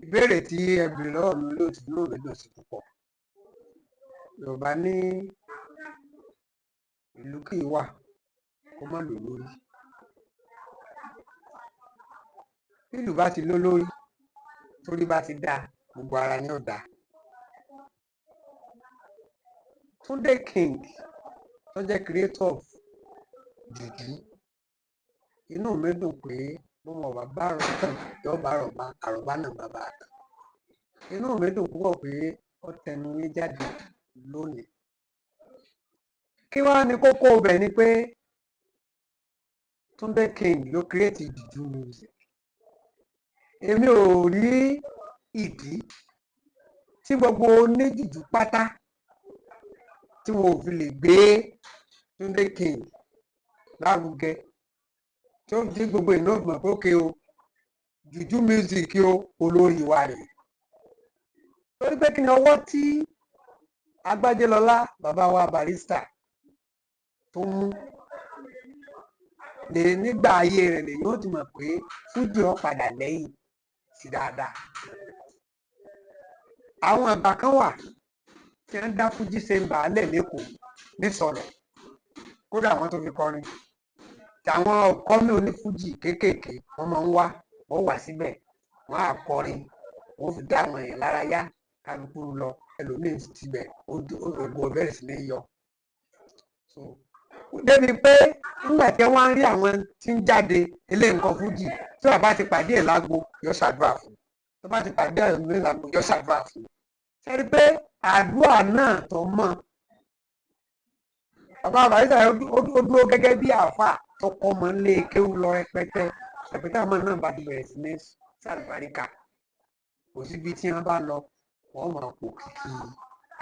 Ìbéèrè tí ẹ béèrè lọ́wọ́ mi lóòtú, inú mi dùn sí púpọ̀. Yorùbá ní ìlú kì í wà kó má lò lórí. Bí ìlú bá ti lólórí, torí bá ti dáa, gbogbo ara ni ó dáa. Túndé King tó jẹ́ creator of jùjú, inú mi dùn pé bó mo bá bá àrọ̀ tán, yóò bá àrọ̀bá, àrọ̀bá náà bá bá a tán. Inú mi dùn púpọ̀ pé ó tẹnu yín jáde lónìí. Kí wá ní kókó ibẹ̀ ni pé Túndé King ló create jùjú music. Èmi ò rí ìdí tí gbogbo oníjùjú pátá tí wọn ò fi lè gbé Túndé King lárugẹ, tí ó di gbogbo ìlú mọ̀ pé ókè o, jùjú music o, olórí wa rèé. Torí pé kí ni ọwọ́ tí Agbájélọlá bàbá wa Barrister tó mú lè nígbà ayé rẹ̀ lè yóò ti mọ̀ pé fújì ó padà lẹ́yìn sí dáadáa. Àwọn àgbà kan wà tí wọ́n dá fújì ṣe ń bà á lẹ̀ lẹ́kọ̀ọ́ nísọ̀rọ̀, kódà àwọn tó fi kọrin tàwọn ọkọ mi onífújì kéékèèké, wọ́n máa ń wá, wọ́n wà síbẹ̀, wọ́n á kọrin, wọ́n fi dá àwọn èèyàn lára yá, kálukú lọ, ẹlòmíín tibẹ̀ ògo bẹ̀rẹ̀ sí ní yọ. So débi pé nígbà tí wọ́n á rí àwọn tí ń jáde eléyìí nǹkan fújì, tí bàbá ti pàdé ẹ̀ lágbo yọ ṣàdúrà fún, tó bá ti pàdé ẹ̀ ní lágbo yọ ṣàdúrà fún. Sẹ́ni pé àdúrà náà tó mọ̀ bàbá Barrister ó dúró gẹ́gẹ́ bí àáfàá tó kọ́ ọmọ nílé kéwú lọ rẹpẹtẹ rẹpẹtẹ, àmọ́ náà bá ti bẹ̀rẹ̀ sí ní sàlùbáríkà, kò síbi tí wọ́n bá lọ wọ́n máa pò kìkì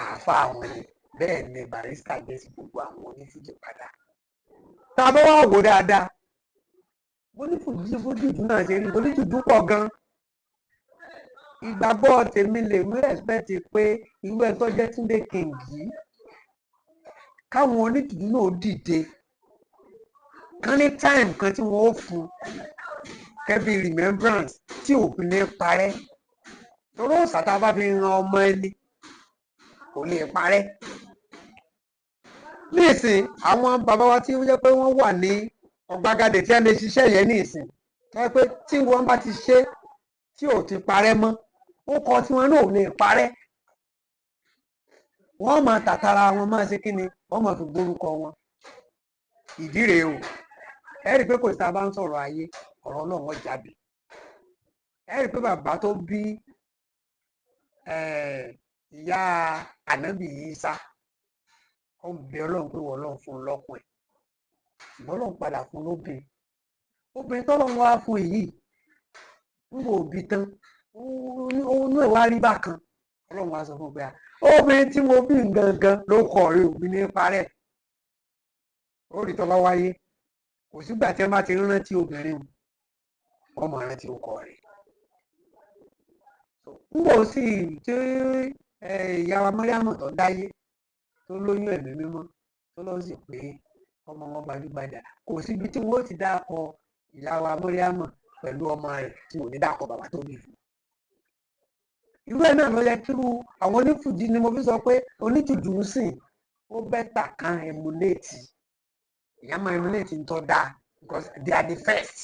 àáfàá wọn ni. Bẹ́ẹ̀ ni Barrister jẹ́ sí gbogbo àwọn onífújì padà. Tá a bá wà wò dáadáa, onífújì fújì náà ṣe rí oníjùjú pọ̀ gan. Ìgbàgbọ́ tèmi lè mú respect pé irú ẹ tó jẹ́ Túndé King yìí, káwọn oníjùjú náà dìde kán ní time kan tí wọ́n ó fún kẹ́bí remembrance tí òfin ní parẹ́, torí òòṣà tá a bá fi ran ọmọ ẹni kò lè parẹ́. Nísìn àwọn bàbá wa tí ó jẹ́ pé wọ́n wà ní ọ̀gbagadè tí a lè ṣiṣẹ́ yẹn nísìn, tó jẹ́ pé tí wọ́n bá ti ṣe tí ò ti parẹ́ mọ́, ó kọ tí wọn náà ò lè parẹ́, wọ́n máa tàtàrà wọn máa ṣe kíni, wọ́n máa fi gbórúkọ wọn. Ìdí rèé o, ẹ rí i pé kò sí tá a bá ń sọ̀rọ̀ ayé, ọ̀rọ̀ Ọlọ́run ó jáde. Ẹ rí i pé bàbá tó bí ìyá ànábì Ìsá, ó ń bẹ Ọlọ́run pé wọ́n Ọlọ́run fún un lọ́kùnrin, ṣùgbọ́n Ọlọ́run padà fún un lóbìnrin. Obìnrin tọ́lọ́run wá fún èyí ń wò bí tán, inú ẹ̀ wá rí bákan. Ọlọ́run wá sọ fún un pé obìnrin tí mo bí gangan ló kọ rí òbí ní parẹ́. Ó rí tọ́lá wáyé, kò sígbà tí wọ́n bá ti rántí obìnrin, wọ́n máa rántí ọkọ rẹ̀. Ń wò sí tí ìyá wa Mọ́ríámù tó dáyé tó lóyún ẹ̀mí mímọ́ tó lọ sí pé ọmọ wọn gbajúgbajà, kò síbi tí wọ́n ti dákọ ìyá wa Mọ́ríámù pẹ̀lú ọmọ rẹ̀ tí wọ́n ní dákọ bàbá tó bí fún. Irú ẹ̀ náà ló yẹ kírú àwọn onífújì ni mo fi sọ pé oníjùjú ń sìn ó better kan emulate, ìyá máa emulate ń tọ́ da because they are the first.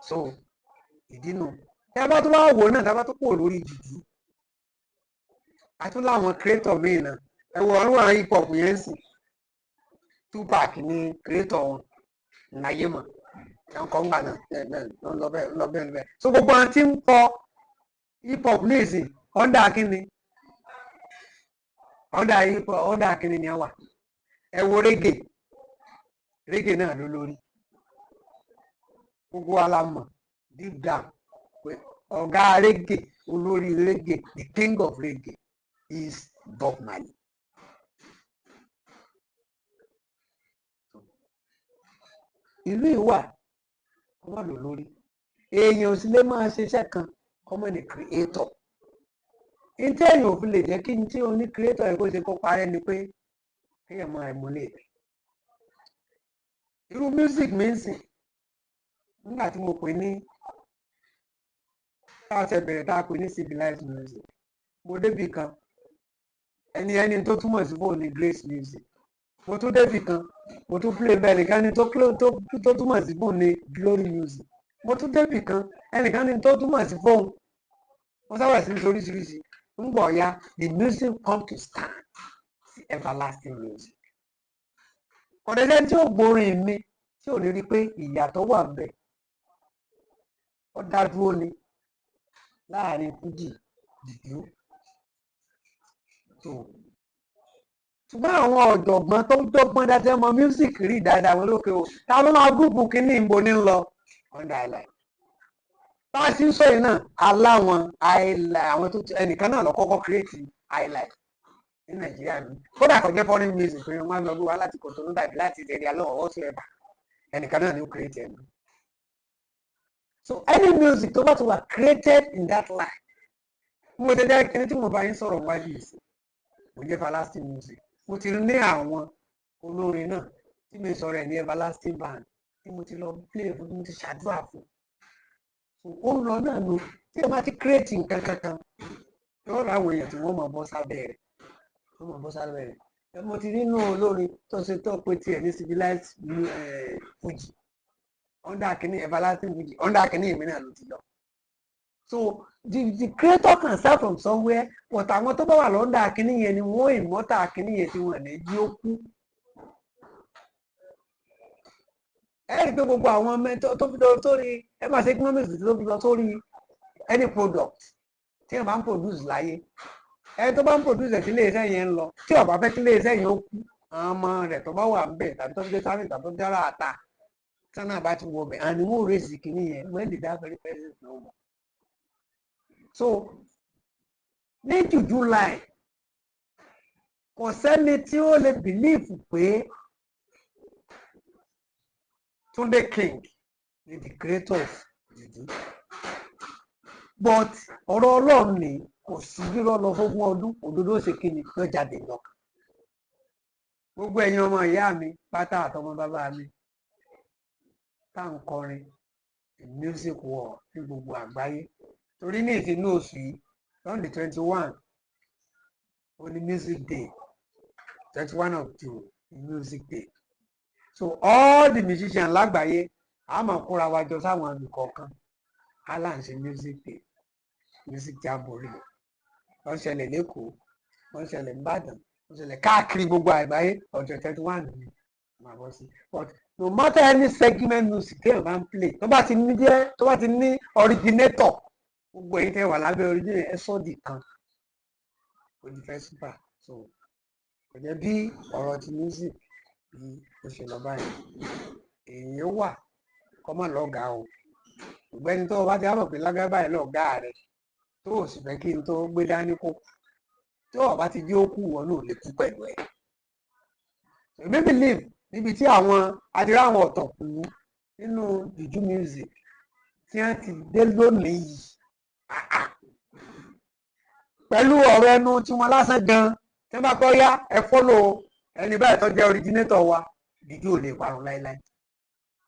So ìdí nu tí a bá tó wá wò náà, tí a bá tó kúrò lórí jùjú, a tún láwọn creator míì náà. Ẹ wo ọdún àwọn hip hop yẹn ń sìn, Tupac ní creator wọn láyé mọ̀ ẹ̀ ń kọ́ ń gbà náà lọ bẹ́ẹ̀ lọ bẹ́ẹ̀ lọ bẹ́ẹ̀. So gbogbo àwọn tí ń kọ hip hop ní ìsìn, under kíni, under hip hop, under kíni ni a wà. Ẹ wo reggae, reggae náà ló lórí gbogbo wa la mọ̀ deep down pé ọ̀gá reggae, olórí reggae, the king of reggae is Bob Marley. Ìlú yìí wà ọmọ lò lórí èèyàn ò sì lè máa ṣiṣẹ́ kan ọmọ ní creator. Ní tí èèyàn ò fi lè jẹ́ kí n tí oní creator yẹn kó ṣe kó parẹ́ ni pé kéèyàn máa emulate irú music mi ń sìn. Nígbà tí mo pè ní Tá a ṣe bẹ̀rẹ̀, tá a pè ní civilized music, mo débì kan, ẹni tó túmọ̀ sí fóònù ní grace music. Mo tún débì kan, mo tún play bẹ́ẹ̀, nìkan ní tó túmọ̀ sí fóònù ní glory music. Mo tún débì kan, ẹnìkan ní tó túmọ̀ sí fóònù. Wọ́n sábà sí oríṣiríṣi ń bọ̀ ya. The music come to stand sí everlasting music. Kọ̀dẹ́sẹ́ tí ó gborin mi tí ò ní rí pé ìyàtọ̀ wà ń bẹ̀, ó dá dúró ni láàrin fújì, jùjú tó. Ṣùgbọ́n àwọn ọ̀jọ̀gbọ́n tó dọ́gbọ́n dáadáa mọ music rí dáadáa wọn lókè o, ta ló máa group kínní, ìbò ní lọ under highlife. Bá a ti ń sọ yìí náà, aláwọn highlife, àwọn tó ẹnìkan náà lọ kọ́kọ́ create highlife ní Nàìjíríà mi. Kódà kò jẹ́ foreign music pé wọ́n máa lọ bí wá láti Kòtónú tàbí láti Sierra Leone or whatsoever, ẹnìkan náà ni ó create ẹ̀. So any music tó bá ti wà created in that line, mo ti jẹ́ kíní tí mo bá yín sọ̀rọ̀ wájú yìí sí, mo jẹ́ everlasting music. Mo ti ní àwọn olórin náà tí mi sọ̀rọ̀ ẹ̀ ní everlasting band tí mo ti lọ play fún, tí mo ti ṣàdúrà fún. So ó ń lọ náà nu. Tí ẹ bá ti create nǹkan kankan, yóò rà àwọn èèyàn tí wọ́n máa bọ́ sábẹ́ rẹ̀, wọ́n máa bọ́ sábẹ́ rẹ̀. Mo ti nínú olórin tó ṣe tó pé tiẹ̀ ní civilized fuji under kìíní, everlasting fuji under kìíní èmi náà ló ti lọ. So the creator can start from somewhere, but àwọn tó bá wà l'under kìíní yẹn ni wọ́n immortal kìíní yẹn tí wọ́n ní jí ó kú. Ẹ rí i pé gbogbo àwọn ọmọ tó fi lọ sórí, ẹ máa ṣe economics, tó fi lọ sórí any product tí ẹ máa ń produce láyé, ẹ tó bá ń produce ẹ̀ tí iléeṣẹ́ yẹn ń lọ, tí ó bá fẹ́ kí iléeṣẹ́ yẹn ó kú, àwọn ọmọ rẹ̀ tó bá wà ń bẹ̀ tàbí tó fi dé service tàbí tó dára àta sánà bá ti wọ bẹ̀ and wọ́n raise kìíní yẹn when did that very person no more. So ní jùjú line, kò sẹ́ni tí ó lè believe pé Tunde King ni the creator of jùjú, but ọ̀rọ̀ Ọlọ́run ni. Kò sí rírọ́ lọ fógún ọdún, òdodo ṣe kí ni yóò jáde lọ́kàn. Gbogbo ẹ̀yin ọmọ ìyá mi pátá àtọmọ bàbá mi tá à ń kọrin the music world ní gbogbo àgbáyé, torí ní ìsinú oṣù yìí, on the 21, ó ní music day, 21 of June, music day. So all the musicians lágbàáyé a máa kóra wa jọ sáwọn àmì kọ̀ọ̀kan alan ṣe music day, music jamboree. Wọ́n ṣẹlẹ̀ lẹ́kọ̀ọ́, wọ́n ṣẹlẹ̀ nìbàdàn, wọ́n ṣẹlẹ̀ káàkiri gbogbo àgbáyé. Ọjọ́ 31 ni màá bọ́ sí. But no matter any segment music téèyàn bá ń play, tó bá ti ní jẹ́, tó bá ti ní originator, gbogbo èyí tẹ́ wà lábẹ́ originator, ẹ sọ́ di kan, ó di fẹ́ super. So kò jẹ́ bí ọ̀rọ̀ ti music bí ó ṣe lọ báyìí. Èèyàn wà kọ́ mọ̀ lọ́gàá o. Ọ̀gbẹ́ni tó o bá ti á mọ̀ pé lágbára báyìí lọ́gàá rẹ̀, tó o sì fẹ́ kí n tó gbé dání kó tó o bá ti jẹ́ ó kú, wọn náà lè kú pẹ̀lú ẹ̀. Èmi believe níbi tí àwọn adìrẹ, àwọn ọ̀tọ̀kùn nínú jùjú music tí wọ́n ti dé lónìí yìí, pẹ̀lú ọ̀rọ̀ ẹnu tí wọ́n lásán gan, tí wọ́n bá kọ́ yá ẹ follow ẹni báyìí tó jẹ́ originator wa, jùjú ò lè parun láéláé.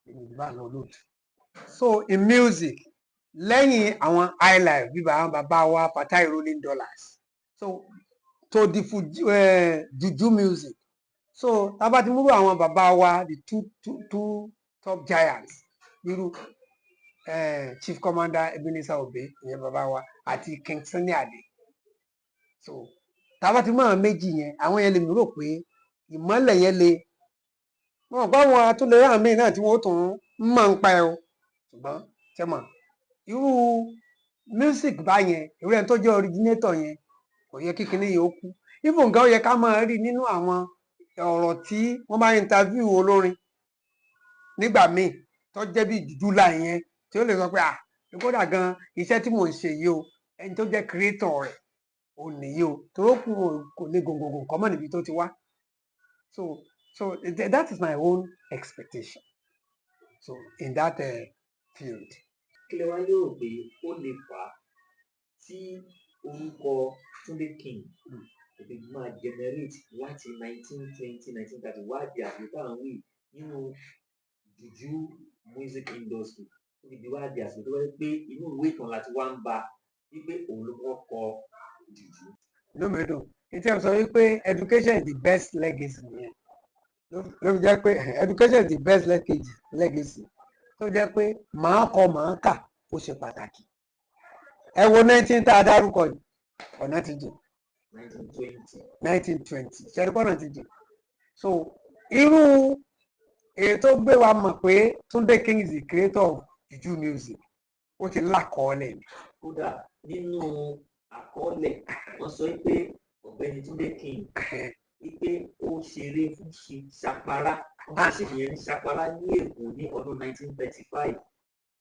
Èmi ìdìbò àná olóòtú. So in music, lẹ́yìn àwọn highlife bíbá àwọn bàbá wa Fatai Rolling Dollars, so to the Fuji, juju music, so tábà ti múrò àwọn bàbá wa, the two top giants, irú Chief Commander Ebenezer Obey, ìyẹn bàbá wa, àti King Sunny Adé. So tábà ti mú àwọn méjì yẹn, àwọn yẹn lè mí rò pé ìmọ́lẹ̀ yẹn lè wọn kọ́ àwọn atúlẹ̀ àmì náà tí wọ́n tún ń mọ̀ ń pa ẹ o. Ṣùgbọ́n ṣe mọ̀ irú music báyẹn, irú ẹni tó jẹ́ originator yẹn, kò yẹ kí kinní yẹn ó kú. Even nǹkan ó yẹ ká máa rí nínú àwọn ọ̀rọ̀ tí wọ́n bá interview olórin nígbà míì tó jẹ́ bí jùjú láì yẹn, tí ó lè sọ pé, "Ah, kódà gan iṣẹ́ tí mò ń ṣe yìí o, ẹni tó jẹ́ creator rẹ̀ ò nìyí o," tó kù kò lè gògògò kọ́ mọ́ níbi tó ti wá. So that is my own expectation, so in that field. Kí lẹ wá lérò pé ó lè fà á tí orúkọ Tunde King kò fi máa generate láti 1920, 1930 wá di àsìkò tá à ń wí nínú jùjú music industry? Tó fi di wá di àsìkò tó wáyé pé inú ìwé ìtàn láti wá ń ba wípé òun ló kọ́kọ́ kọ jùjú. Inú mi dùn ní tí ẹ sọ wípé education is the best legacy nìyẹn. Ló fi jẹ́ pé education is the best legacy, tó jẹ́ pé màá kọ màá kà, ó ṣe pàtàkì. Ẹ wo 19 tá a dárúkọ yìí, ọ̀nà ti jìn. 1920. 1920, ṣẹ́ríkọ́nà ti jìn. So irú èyí tó gbé wa mọ̀ pé Túndé King is the creator of juju music, ó ti lákọọ́lẹ̀ ni. Kódà nínú àkọọ́lẹ̀, wọ́n sọ pé ọ̀gbẹ́ni Túndé King, wípé ó ṣeré fún Ṣapara, wọ́n ṣe ìyẹn ní Ṣapara ní Èkó ní ọdún 1935.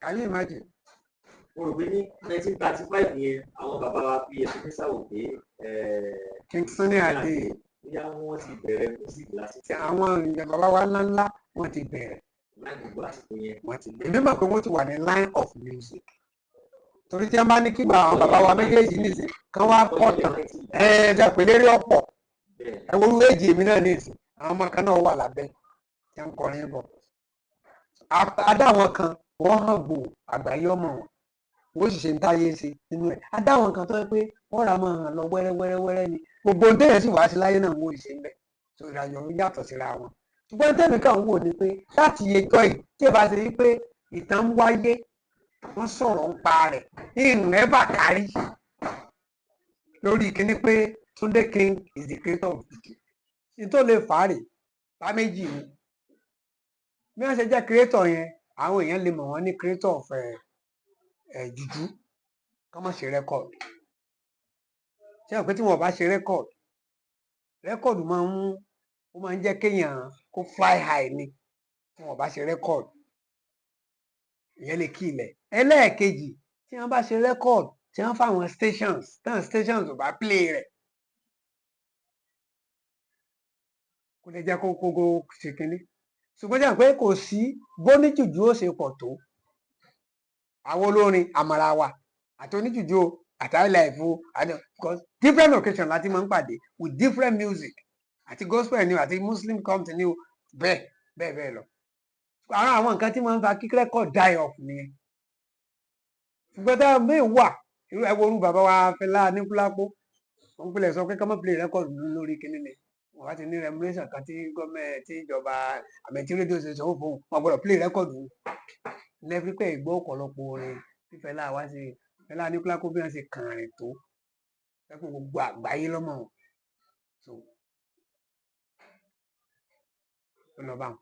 Can you imagine? Mo rò pé ní 1935 yẹn, àwọn bàbá wa fi ẹ̀sùn ní sáwò pé King Sunny Adé. Bóyá wọ́n ti bẹ̀rẹ̀ music lásìkò. Àwọn èèyàn bàbá wa ńláńlá, wọ́n ti bẹ̀rẹ̀. Láì gbogbo àsìkò yẹn. Wọ́n ti bẹ̀rẹ̀. Èmi mọ̀ pé wọ́n ti wà ní line of music, torí tí wọ́n bá ní kí bá àwọn bàbá wa méjèèjì nìsín kán wá pọ̀ tán, ẹ ẹ jẹ́ pé lérí ọ̀pọ̀. Ẹ wo orú èjì èmi náà nìsín, àwọn ọmọ kan náà wà lábẹ́ tí wọ́n ń kọrin bọ̀. Adáwọn kan wọ́n hàn gbò àgbáyé ọmọ wọn, wọ́n sì ṣe ń táyé ṣe nínú ẹ̀. Adáwọn kan tó yẹ pé wọ́n rà máa hàn lọ wẹ́rẹ́ wẹ́rẹ́ wẹ́rẹ́ ni, gbogbo ohun téèyàn sì wá sí láyé náà wọ́n ṣe ń bẹ̀. So ìrìnàjò yàtọ̀ síra wọn, ṣùgbọ́n tẹ́mi kàn ń wò ni pé láti ẹjọ́ yìí, tí ẹ bá ṣe rí pé ìtàn ń wáyé, wọ́n sọ̀rọ̀ ń pa rẹ̀ ìrìn ẹ̀ bà kárí lórí kíní pé Túndé King is the creator of juju, ní tó lè fà á rè bá méjì ni. Bí wọ́n ṣe jẹ́ creator yẹn, àwọn èèyàn lè mọ̀ wọ́n ní creator of juju, kọ́ mọ̀ ṣe record. Ṣé o pé tí wọ́n bá ṣe record, record máa ń ó máa ń jẹ́ kéèyàn kó fly high ni. Tí wọ́n bá ṣe record, ìyẹn lè kí ilẹ̀. Ẹlẹ́ẹ̀kejì, tí wọ́n bá ṣe record, tí wọ́n fáwọn stations, táwọn stations ò bá play rẹ̀, kò lè jẹ́ kó ṣe kínní. Ṣùgbọ́n jẹ́ pé kò sí bóníjùjú ó ṣe pọ̀ tó, àwọn olórin àmàrà wa àti oníjùjú o àti highlife o àti, because different occasion láti máa ń pàdé with different music, àti gospel ni o, àti Muslim company ni o, bẹ́ẹ̀ bẹ́ẹ̀ bẹ́ẹ̀ lọ. Ara àwọn nǹkan tí máa ń fa kí record die off nìyẹn. Ṣùgbọ́n tá a mí wà, irú ẹ wo orú bàbá wa Fẹlá Aníkúlápó, wọ́n pilẹ̀ sọ pé ká má play record lórí kinní ni. Wọ́n bá ti ní remuneration kan tí gọ́ọ̀mẹ̀ tí ìjọba àmì tí rédíò station ó fún wọn, gbọ́dọ̀ play record lẹ́fí pé ìgbọ́ ọ̀pọ̀lọpọ̀ orin tí Fẹlá wá sí. Fẹlá Aníkúlápó, bí wọ́n ṣe kàn rìn tó lẹ́kùn gbogbo àgbáyé lọ́mọ wọn, so ó lọ bá wọn.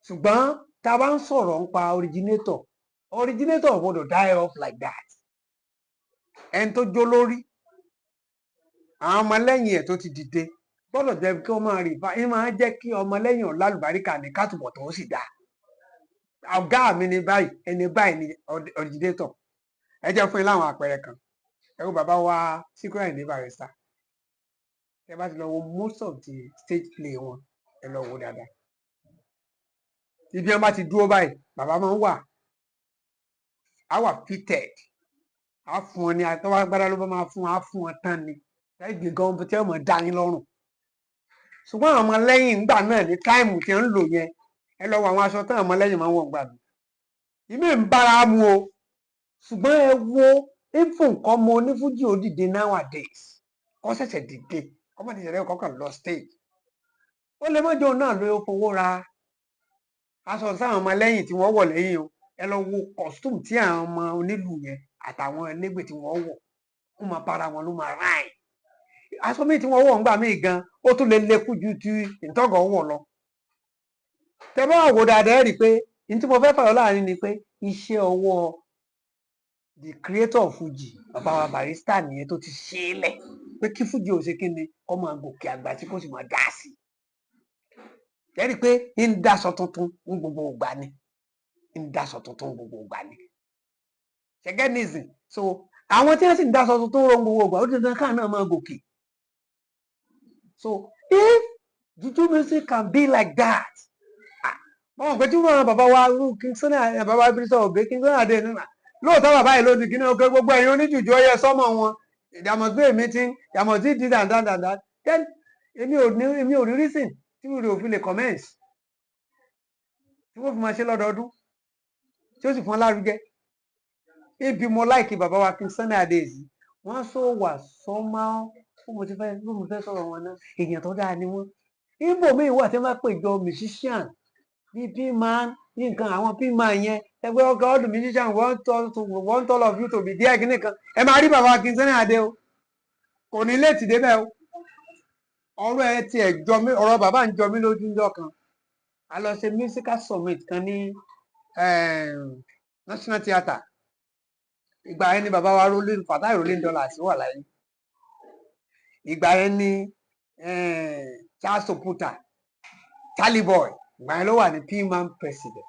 Ṣùgbọ́n tá a bá ń sọ̀rọ̀ nípa originator, originator ò gbọ́dọ̀ die off like that. Ẹni tó jó lórí àwọn ọmọlẹ́yìn ẹ̀ tó ti dìde gbọ́dọ̀ jẹ́ kí wọ́n máa rí bá ẹ, máa jẹ́ kí ọmọlẹ́yìn ọ̀làlùbáríkà ní kátùbọ̀ tó sì dáa. Ọ̀gá mi ní báyìí, ẹni báyìí ni originator. Ẹ jẹ́ fún yín láwọn àpẹẹrẹ kan. Ẹ wo bàbá wa Síkírù Àyìndé Barrister. Ẹ bá ti lọ wo most of the stage play wọn, ẹ lọ wo dáadáa, ibi wọn bá ti dúró báyìí, bàbá máa ń wà á wà fitted, á fún wọn ní àtọwọ́ agbára ló bá máa fún wọn, á fún wọn tán ni láì gan tí wọn máa dá yín lọ́rùn. Ṣùgbọ́n àwọn ọmọlẹ́yìn ńgbà náà, ní time tí wọ́n ń lò yẹn, ẹ lọ wo àwọn aṣọ táwọn ọmọlẹ́yìn máa ń wọ̀ ńgbà mi, ìmí ń bára mu o. Ṣùgbọ́n ẹ wo even nǹkan ọmọ onífújì ó dìde nowadays, kó ṣẹ̀ṣẹ̀ dìde, kó má ti ṣẹ̀ṣẹ̀ kọ́kàn lọ stage, ó lè mọ́jọ́ náà ló fowó ra aṣọ sáwọn ọmọlẹ́yìn tí wọ́n wọ̀ lẹ́yìn o. Ẹ lọ wo costume tí àwọn ọmọ onílù yẹn àtàwọn ẹlẹ́gbẹ̀ tí wọ́n wọ̀, ó máa bára wọn, ló máa ráì. Aṣọ míì tí wọ́n wọ̀ ńgbà míì gan, ó tún lè lékú ju ti ìtọ́gọ̀ wọ̀ lọ. Tẹ bá wò dáadáa, ẹ rí i pé ní tí mo fẹ́ fàyọ láàrin ni pé iṣẹ́ ọwọ́ the creator of Fuji, bàbá wa Barrister nìyẹn, tó ti ṣe é lẹ̀ pé kí Fuji ò ṣe kí ni, kó máa gòkè àgbà tí kò sì máa dá sí i. Ẹ rí i pé ń dáṣọ tuntun ní gbogbo ìgbà ni, ń dáṣọ tuntun gbogbo ìgbà ni ṣẹgẹ́ nìsín. So àwọn tí wọ́n sì ń dáṣọ tuntun ro gbogbo ìgbà, ó dandan káà náà máa gòkè. So if juju music can be like that, wọ́n mọ̀ pé tí wọ́n bàbá wa King Sunny, bàbá Ebenezer Obey, King Sunny Adé nínú lóòótọ́, bàbá yìí ló di kíní ọkọ gbogbo ẹ̀yin oníjùjú ọyẹ sọ́mọ wọn, there must be a meeting, there must be this and that and that. Then èmi ò rí reason tí mi ò fi lè commence, tí wọ́n fi máa ṣe lọ́dọọdún. Tí ó sì fún wọn lárugẹ. Ibi mo like bàbá wa King Sunny Adé sí, wọ́n sọ wà sọ́mọ́ bó mo ti fẹ́, bó mo fẹ́ sọ̀rọ̀ wọn náà, èèyàn tó dáa ni wọ́n. Ibo míì wà tí wọ́n bá pè jọ musician bíi PMAN ní nǹkan, àwọn PMAN yẹn, ẹgbẹ́ ọkọ̀ all the musician want all of you to be there, kí nìkan ẹ máa rí bàbá King Sunny Adé o, kò ní léètì débẹ̀ o. Ọ̀rọ̀ ẹ tiẹ̀ jọ mí, ọ̀rọ̀ bàbá ń jọ mí lójú. Ńjọ́ kan, a lọ ṣe musical summit kan ní National Theatre. Ìgbà yẹn ni bàbá wa Rolling Fatai Rolling Dollars wà láyé. Ìgbà yẹn ni Charles Oputa, Charlie Boy, ìgbà yẹn ló wà ní PMAN president.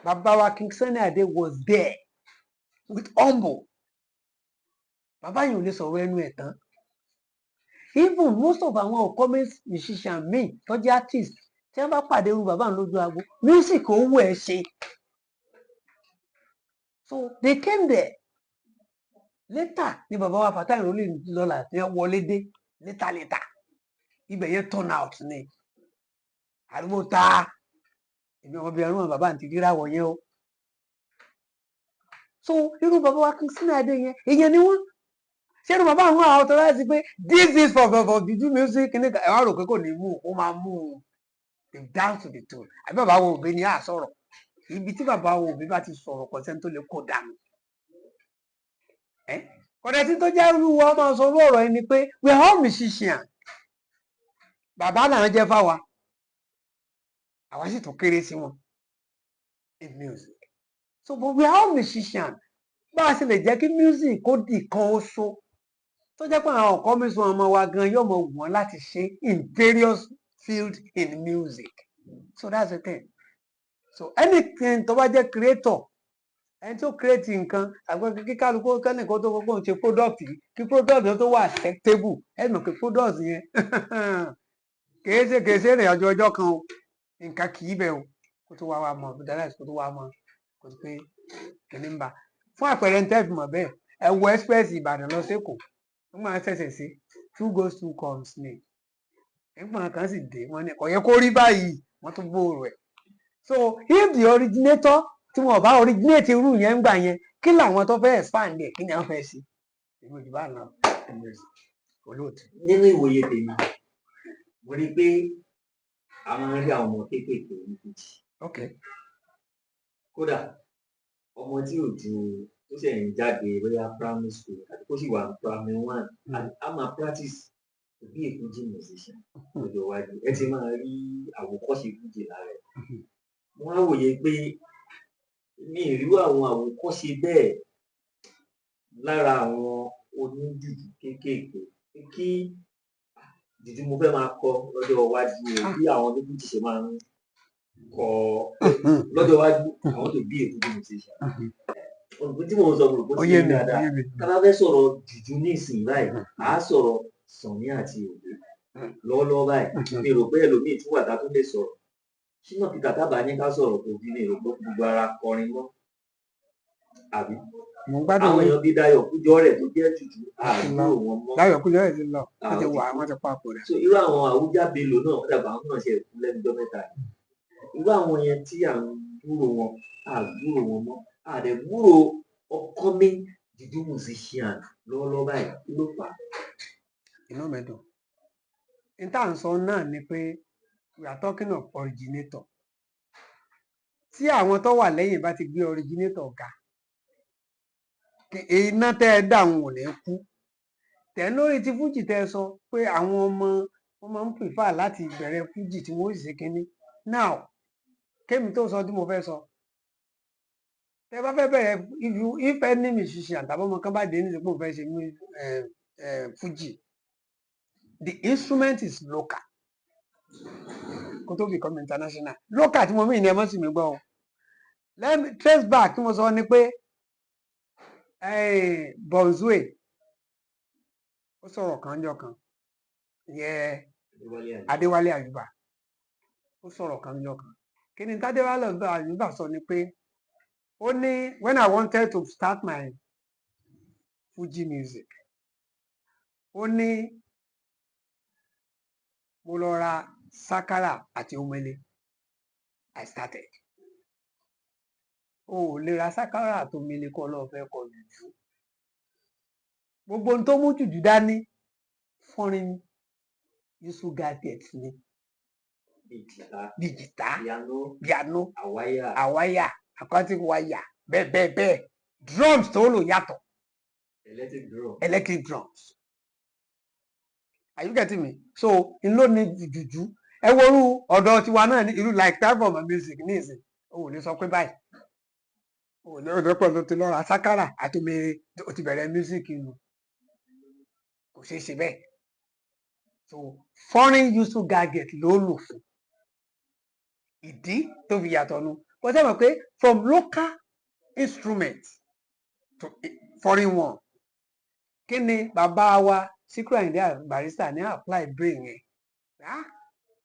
Bàbá wa King Sunny Adé was there with humble. Bàbá yìí ò lè sọ̀rọ̀ ẹnu ẹ̀ tán. Even most of àwọn upcoming musician míì tó jẹ́ artist, tí wọ́n bá pàdé irú bàbá òun lójú agbo, music owó ẹ̀ ṣe. So they came there later ni bàbá wa Fatai Rolling Dollars ní wọlé dé later later. Ibẹ̀ yẹn turn out ni àdúgbò ta. Èmi ọmọbìnrin wọn, bàbá àǹtí rírà wọ̀ yẹn o. So irú bàbá wa King Sunny Adé yẹn, èèyàn ni wọ́n. Ṣé irú bàbá àwọn authorize pé this is for juju music ní ẹ wá rò pé kò ní mú ó máa mú un? They dance to the tune. Àbí bàbá wo òbí ni à sọ̀rọ̀? Ibi tí bàbá wo òbí bá ti sọ̀rọ̀, kò sẹ́ni tó lè kó dànù. Ẹ́ kọ̀dẹ̀tí tó jẹ́ irú wa máa sọ irú ọ̀rọ̀ yẹn ni pé we are all musicians. Bàbá náà jẹ́ fáwa, àwa sì tún kéré sí wọn in music. So, but we are all musicians. Bá a ṣe lè jẹ́ kí music kó di kan oṣù tó jẹ́ pé àwọn ọ̀kọ́ mi sún ọmọ wa gan yóò mọ wù wọ́n láti ṣe in various fields in music. So that's the thing. So anything tó bá jẹ́ creator, ẹni tó create nǹkan, àgbẹ̀ kíkálukú kẹ́nìkan tó kọ́kọ́ ń ṣe product yìí, kí product tó wà acceptable, ẹ mọ̀ pé product yẹn kìí ṣe ìrìn àjò ọjọ́ kan o. Nǹkan kì í bẹ̀ o, kó tó wá wá mọ̀ direct, kó tó wá mọ̀ kó tó pé kìíní ń bà. Fún àpẹẹrẹ, ń tẹ́ẹ̀fì mọ̀ bẹ́ẹ̀, ẹ wo express Ìbàdàn lọ sÉkòó, wọ́n máa ń ṣẹ̀ṣẹ̀ sí two goes two comes ni. Nígbà kan sì dé, wọ́n ní kò yẹ kó rí báyìí, wọ́n tún gbòòrò ẹ̀. So if the originator, tí wọn bá originate irú yẹn ń gbà yẹn, kí làwọn tó fẹ́ expand ẹ̀, kí ni wọ́n fẹ́ ṣe? Èmi ò jù bá lọ, èmi ò sí olóòtú. Nínú ìwòye tèmi, mo rí i pé a máa ń rí àwọn ọmọ kéékèèké ní fújì. Kódà ọmọ tí ò ju tó ṣẹ̀ ń jáde, bóyá primary school àti kó sì wà ní primary one, a máa practice to be a Fuji musician lọ́jọ́ iwájú. Ẹ ti máa rí àwòkọ́ṣe fújì lára ẹ̀. Mo wá wòye pé mi ì rí àwọn àwòkọ́ṣe bẹ́ẹ̀ lára àwọn oníjùjú kéékèèké, pé kí jùjú mo fẹ́ máa kọ lọ́jọ́ iwájú o, bí àwọn onífújì ṣe máa ń kọ lọ́jọ́ iwájú, àwọn tó bí a Fuji musician. Olùkọ́ tí mò ń sọ, mo rò pé ó Ó ti yé yé mi mi. Ó dáadáa. Yé mi. Tá a bá fẹ́ sọ̀rọ̀ jùjú ní ìsìn báyìí, à á sọ̀rọ̀ Sunny àti Obey. Lọ́wọ́lọ́wọ́ báyìí, mi rò pé ẹlòmíì tún wà tá a tún lè sọ̀rọ̀. Ṣínà Peter tábà ní ká sọ̀rọ̀ kò fi, mi rò pé gbogbo ara kọrin mọ́, àbí? Mò ń gbádùn Àwọn yín. èèyàn bíi Dayọ̀ Kújọ́rẹ̀ tó jẹ́ jùjú, àdúrò wọn mọ́. Dayọ̀ Kújọ́rẹ̀ ti lọ, wọ́n ti Ah, ó ti wà kú. Wọ́n ti papò rẹ̀. So irú àwọn Àwùjá Bello náà, ó dàgbà, àwọn náà ṣe ẹ̀kú lẹ́nu ọjọ́ mẹ́ta yìí. Irú àwọn yẹn tí à ń gbúrò wọn, à gbúrò wọn mọ́, à dẹ̀ gbúrò upcoming jùjú musician lọ́wọ́lọ́wọ́ báyìí. Kí ló fà á? Inú mi dùn. N tá à ń sọ náà ni pé we are talking of originator. Tí àwọn tó wà lẹ́yìn bá ti gbé originator ga, iná tẹ́ ẹ dà wọn ò ní kú. Tẹ̀ lórí ti fújì tẹ́ ẹ sọ pé àwọn ọmọ wọn máa ń prefer láti bẹ̀rẹ̀ fújì tí wọ́n ó sì ṣe kínní. Now, kémi tó sọ tí mo fẹ́ sọ, tẹ́ bá fẹ́ bẹ̀rẹ̀, if any musician tàbí ọmọ kan bá dé ní ìsìnkú fẹ́ ṣe fújì, the instrument is local kó tó become international. Local tí mo mí ní, ẹ mọ́ sí mi gbọ́ o. Let me trace back. Tí mo sọ ni pé Bonzue ó sọ̀rọ̀ kan jọ kan yẹ. Adéwálé Àyùbá. Adéwálé Àyùbá ó sọ̀rọ̀ kan jọ kan. Kí ni tádéwálé Àyùbá sọ ni pé ó ní, "When I wanted to start my Fuji music," ó ní, "mo lọ ra sákárà àti omele. I started." O ò lè ra sákárà àtomele kọ́ lọ́ọ́ fẹ́ kọ jùjú. Gbogbo ohun tó mú jùjú dání, foreign useful gadgets ni. Bíi jìtá. Bíi jìtá. Piano. Piano. Àwáyà. Àwáyà, acoustic wire, bẹ́ẹ̀ bẹ́ẹ̀ bẹ́ẹ̀. Drums tó lò yàtọ̀. Electric drum. Electric drums. Are you getting me? So n ló ní jùjú. Ẹ worú ọ̀dọ̀ tiwa náà ní irú like type of music ní ìsìn, o ò lè sọ pé báyìí o ò lè ọ̀dọ́ pẹ̀lú ti lọ́ra sákàrà àti omere, o ti bẹ̀rẹ̀ music nù. Kò ṣeé ṣe bẹ́ẹ̀. So foreign useful gadget ló lò fún ìdí tó fi yàtọ̀ nu. Kò sẹ́wọ̀n pé from local instrument to foreign one, kí ni bàbá wa Síkírù Àyìndé Barrister ní apply brain yẹn? Ah,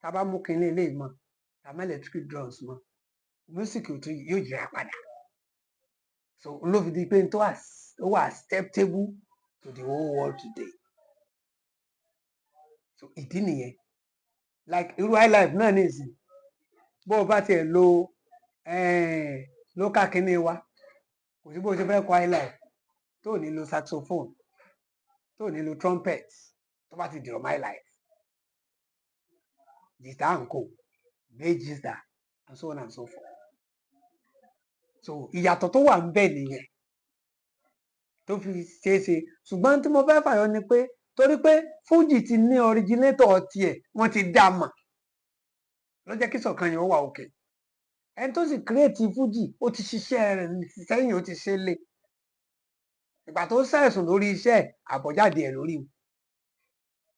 tá a bá mú kinní eléyìí mọ́, tá a mú electric drums mọ́, music ò tún yóò yíra padà. So ló fi di pé tó wà acceptable to the whole world today. So ìdí nìyẹn. Like irú highlife náà ní ìsìn, bó o bá tiẹ̀ lo local kinní wa, kò sí bó o ṣe fẹ́ kọ highlife tó ò ní lo saxophone, tó ò ní lo trumpet. Tó bá ti dìrọ̀ mọ́ highlife, guitar and co, bass guitar and so on and so forth. So ìyàtọ̀ tó wà ń bẹ̀ nìyẹn tó fi ṣeé ṣe. Ṣùgbọ́n tí mo fẹ́ fàyọ ni pé torí pé Fuji ti ní originator tiẹ̀, wọ́n ti dá a mọ̀, ló jẹ́ kí ṣọ̀kan yẹn ó wà òkè. Ẹni tó sì create Fuji, ó ti ṣiṣẹ́ rẹ̀ sẹ́yìn, ó ti ṣe lé. Ìgbà tó ṣẹ̀sùn lórí iṣẹ́ ẹ̀, àbọ̀jáde ẹ̀ lórí o.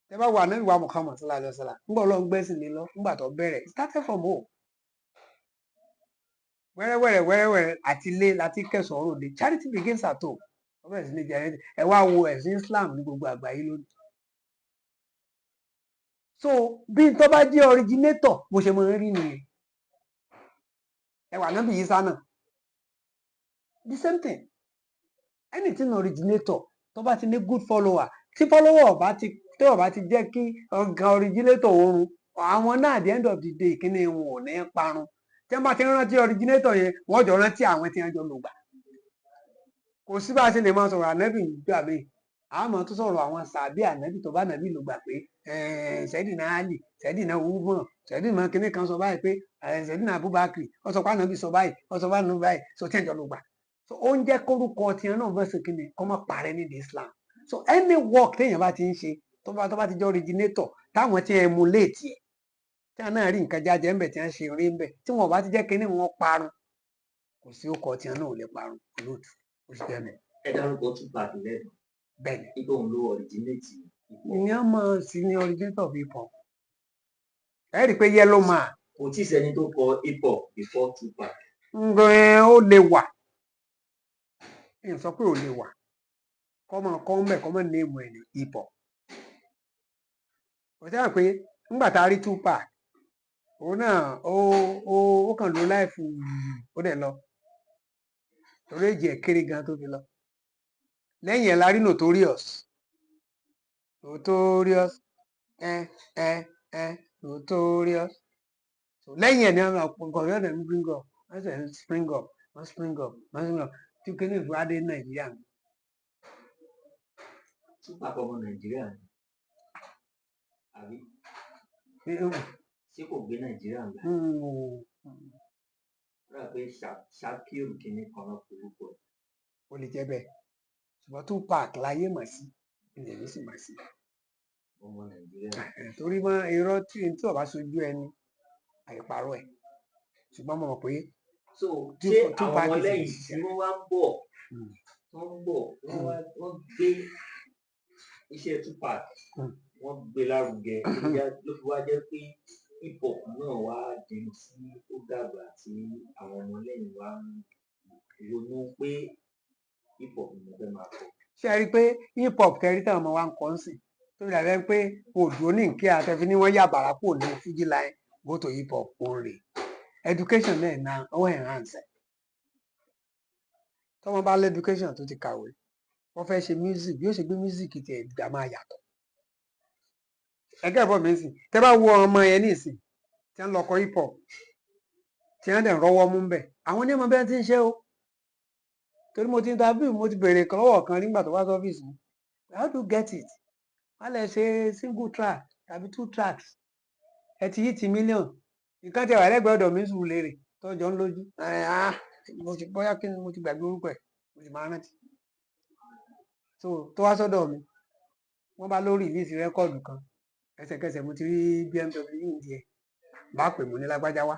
Tẹ bá wo Ànábì wa Muhammad sallallahu alaihi wasallam, ńgbà Ọlọ́run gbẹ́sìn lé lọ, ńgbà tó bẹ̀rẹ̀, it started from home. Wẹ́rẹ́wẹ́rẹ́ wẹ́rẹ́wẹ́rẹ́ àti ilé láti kẹsàn-án ròde. Charity begins at home. Wọ́n bẹ̀rẹ̀ sí ní jẹ. Ẹ wá wo ẹ̀sìn Islam ní gbogbo àgbáyé lónìí. So bí tó bá jẹ́ originator, bó ṣe máa ń rí nìyẹn. Ẹ wà Ànábì Ìsá náà, the same thing. Anything originator, tó bá ti ní good follower, tí follower ọba ti tí ọba ti jẹ́ kí ọ̀gá originator oorun àwọn náà, at the end of the day, kíní wọn ò ní parun. Tí wọ́n bá ti rántí originator yẹn, wọ́n jọ rántí àwọn tí wọ́n jọ lò gbà. Kò sí bá a ṣe lè máa sọ̀rọ̀ ànábì gbà mí, àmọ́ tó sọ̀rọ̀ àwọn sàbí ànábì tó bá ànábì lò gbà pé Sayyidina Ali, Sayyidina Umar, Sayyidina kíní kan sọ báyìí pé Sayyidina Abubakar ó sọ pé ànábì sọ báyìí, ó sọ báyìí báyìí, so tí wọ́n jọ lò gbà. So ó ń jẹ́ kórúkọ tiẹ̀ náà bẹ́ẹ̀ sọ kíni kọ́ mọ́ parẹ́ ní the Islam. So any work téèyàn bá ti ń ṣe, tó bá ti jẹ́ originator, táwọn tí emulate ẹ̀, tí wọn náà rí nǹkan jáde ńbẹ̀, tí wọ́n ṣe rí ńbẹ̀, tí wọn ò bá ti jẹ́ kíní wọn parun, kò sí ó kọ tiẹ̀ náà ò lè parun. Olóòtú, ó sì jẹ́ mi. Ẹ dárúkọ Tupac lẹ́nu. Bẹ́ẹ̀ ni. Nígbà òun ló originate hip hop. Ìyẹn mọ̀ sí ní originator of hip hop. Ẹ rí i pé Yellow Man. Kò tí ì sẹ́ni tó kọ hip hop before Tupac. Ǹgbẹ́ ó lè wà, n sọ pé ò lè wà, kọ́ máa kọ́ ń bẹ̀, kọ́ máa name ẹ̀ ní hip hop. Kò sábà pé ńgbà tá a rí Tupac, òun náà ó kàn ló life, ó dẹ̀ lọ, torí èjì ẹ̀ kéré gan tó fi lọ. Lẹ́yìn ẹ̀ la rí Notorious. Notorious, ẹ ẹ ẹ Notorious. So lẹ́yìn ẹ̀ ní àwọn nǹkan yóò dẹ̀ ń bring up, wọ́n sì ń spring up, wọ́n spring up, wọ́n spring up tí kíní ìfúradé Nàìjíríà. Tupac ọmọ Nàìjíríà ni àbí? Ṣé kò gbé Nàìjíríà ńlá? Rà pé Shakiru kìíní kan náà forúkọ ẹ̀. Ó lè jẹ́ bẹ́ẹ̀, ṣùgbọ́n Tupac láyé mọ̀ sí, ilẹ̀ mi sì mọ̀ sí. Ọmọ Nàìjíríà. Torí mọ́ irọ́ tí ó bá sojú ẹni àìparọ́ ẹ̀, ṣùgbọ́n mo mọ̀ pé So ṣé àwọn Tupac is ọmọlẹ́yìn tí wọ́n wá ń bọ̀, tó ń bọ̀, wọ́n wá wọ́n gbé iṣẹ́ Tupac, wọ́n gbé lárugẹ, ló fi wá jẹ́ pé hip hop náà wá di tí ó dàgbà, tí àwọn ọmọlẹ́yìn wa ń ronú pé hip hop ni mo fẹ́ máa kọ. Ṣé ẹ rí i pé hip hop tẹ́rí táwọn ọmọ wa ń kọ́ ń sìn, tó fi dàbẹ́ pé kò dúró ní nkí àtẹ̀fí ní wọ́n yà bàrà kúrò ní Fuji line go to hip hop, òun rè education náà na ó enhance ẹ̀. Tọ́mọ bá lé education, tó ti kàwé, wọ́n fẹ́ ṣe music, bí ó ṣe gbé music tiẹ̀ gbà máa yàtọ̀. Ẹgẹ́ ìbọn mi sìn, tẹ́ bá wo ọmọ yẹn ní ìsìn tí wọ́n lọ kọ hip hop, tí wọ́n dẹ̀ ń rọ́wọ́ mú bẹ̀, àwọn onímọ̀ bẹ́ẹ̀ ti ń ṣe o. Torí mo ti interview, mo ti béèrè kan lọ́wọ́ kan nígbà tó wá sọ́fíìsì mi, "How do you get it?" Wọ́n lè ṣe single track tàbí two tracks, ẹ ti yí ti million. Nǹkan tí a wà lẹ́gbẹ̀ẹ́ ọ̀dọ̀ mi ń sùn lérè tọ́jọ́ ń lójú. Ah, mo ti bóyá kí ni, mo ti gbàgbé orúkọ ẹ̀, mo sì máa rántí. So tó wá sọ́dọ̀ mi, wọ́n bá lórí release record kan, ẹsẹ̀kẹsẹ̀ mo ti rí BMW díẹ̀ bá pè mí ní lágbájá wá,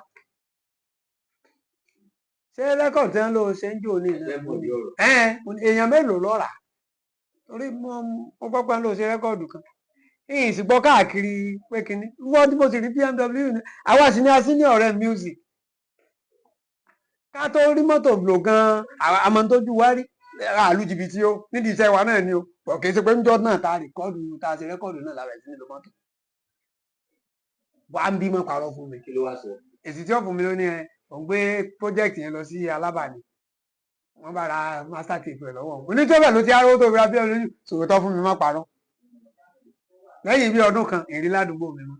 ṣé record tí wọ́n lò ṣe ń jò ní Ẹ mọ̀ bí ọ̀rọ̀. Èèyàn mélòó ló rà? Torí mo gbọ́ pé wọ́n lò ṣe record kan, ìyìn sì gbọ́ káàkiri pé kínní wọ́n tí mo sì rí BMW ní. Àwa sì ní a sí ní ọ̀rẹ́ music, ká tó rí mọ́tò lò gan-an, àmọ́ tójú wá rí àlù jìbìtì o nídìí iṣẹ́ wa náà ni o. Bọ̀ kì í ṣe pé níjọ́ náà ta record, ta ṣe record náà lára ẹ̀ sí nílò mọ́tò wà ń bímọ parọ́ fún mi. Kí ló wá sọ? Èsì tí ó fún mi ló ní ẹ òun gbé project yẹn lọ sí Alábàání, wọ́n bá ra master tape rẹ̀ lọ́wọ́ onítọ́bẹ̀ ló ti arówó tó fi ra BMW. Sòwòtọ́ fún mi, má parọ́. Lẹ́yìn bí ọdún kan, ìrí ládùúgbò mi mọ́.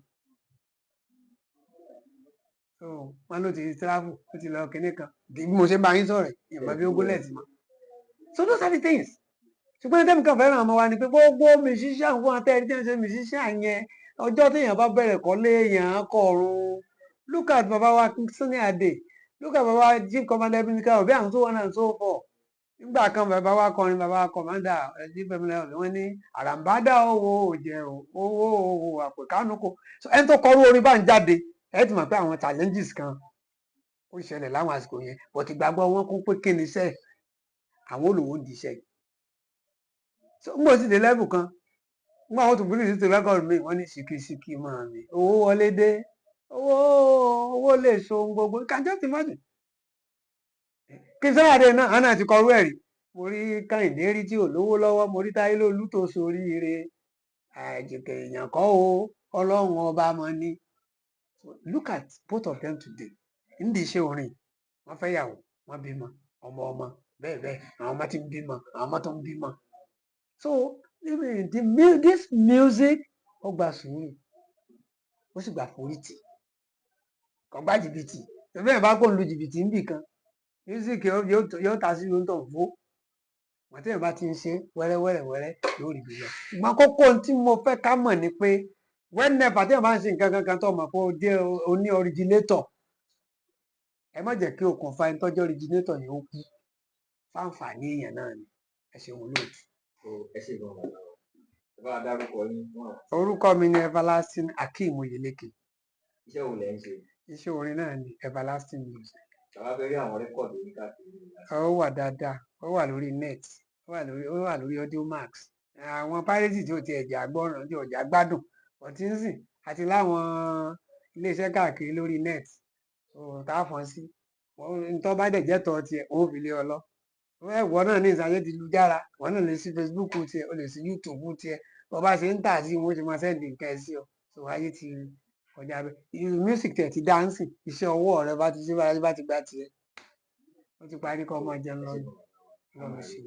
So wọn ló ti travel, ó ti lọ kinní kan. Bí mo ṣe bá yín sọ̀rọ̀, ìmọ̀ bí ó gúnlẹ̀ sí mọ́. So those are the things. Ṣùgbọ́n ẹni tẹ́mi kan fẹ́ràn ọmọ wa ni pé gbogbo musician fún atẹ́rí tí wọ́n ṣe musician yẹn, ọjọ́ téèyàn bá bẹ̀rẹ̀ kọ́lé èèyàn kọ̀ọ̀run. Look at baba wa Sunny Ade, look at baba wa Chief Commander Ebenezer Obey and so on and so forth. Nígbà kan, bàbá wa kọrin, bàbá wa commander Chief Ebenezer Obey, wọ́n ní àràǹbádà owó òjẹ owó owó àpèkánúkò. So ẹni tó kọrú orin bá ń jáde, ẹ ti mọ̀ pé àwọn challenges kan ó ṣẹlẹ̀ láwọn àsìkò yẹn, but ìgbàgbọ́ wọn kún pé kí ni iṣẹ́ àwọn olówó ń di iṣẹ́ yìí. So n bò sì dé level kan, nígbà wọn tún bírí sí record mi, wọ́n ní ṣìkìṣìkì máa mi, owó wọlé dé, owó owó lè so ohun gbogbo. You can just imagine. Kí sáyàdé náà àná ti kọrú ẹ̀rí. Mo rí Kẹ́hìndé rí tí ò lówó lọ́wọ́, mo rí Táyé Lólú tó soríire, àjèkè èèyàn kọ́ o, Ọlọ́run ọba mọ ni. Look at both of them today nídìí iṣẹ́ orin, wọ́n fẹ́ yàwó, wọ́n bímọ, ọmọ ọmọ bẹ́ẹ̀ bẹ́ẹ̀, àwọn ọmọ tí ń bímọ, àwọn ọmọ tó ń bímọ. So this music, ó gba sùúrù, ó sì gba forítì, kò gba jìbìtì. Ìfẹ́ bá kó ń lu jìbìtì níbì kan, music yóò ta sí ohun tó ń fó. Wọ́n tí èèyàn bá ti ń ṣe wẹ́rẹ́wẹ́rẹ́wẹ́rẹ́, yóò rí bí lọ. Ṣùgbọ́n kókó ohun tí mo fẹ́ ká mọ̀ ni pé whenever tí èèyàn bá ń ṣe nǹkan kankan tó mọ̀ pé ó jẹ́ oní originator, ẹ má jẹ́ kí okùnfà ẹni tó jẹ́ originator yẹn ó kú. Fáǹfààní èèyàn náà ni. Ẹ ṣeun olóòtú. Ẹ ṣe gan bàbá wa. Ẹ bá wa dárúkọ yín fún àwọn. Orúkọ mi ni Everlasting Akeem Oyeleke. Iṣẹ́ wo lẹ ń ṣe? Iṣẹ́ orin náà ni, Everlasting Music. Bàbá fẹ́ rí àwọn record yín káàkiri. Ó wà dáadáa, ó wà lórí net, ó wà lórí Audiomack. Àwọn piracy tí ò tiẹ̀ jà gbọ́ràn, tí ò jà gbádùn ọtí ń sìn, àti láwọn iléeṣẹ́ káàkiri lórí net. So tá a fọ́n sí ntọ́ bá dẹ̀ jẹ́ tọ́ tiẹ̀, ó fi lé ọ lọ. Ẹ̀wọ̀ náà ní ìsàyẹ̀ ti lu jára, wọ́n náà lè sí Facebook tiẹ̀, ó lè sí YouTube tiẹ̀. Bó bá ṣe ń tà sí, wọ́n ṣe máa send nǹkan ẹ̀ sí ọ. So ayé ti kọjá bẹ́ẹ̀. Music tiẹ̀ ti dáńsì, iṣẹ́ ọwọ́ rẹ bá ti ṣe bá ti gba tiẹ̀, ó ti parí, kọ́ ọmọ jẹun lọ́nà lọ́nà ṣe.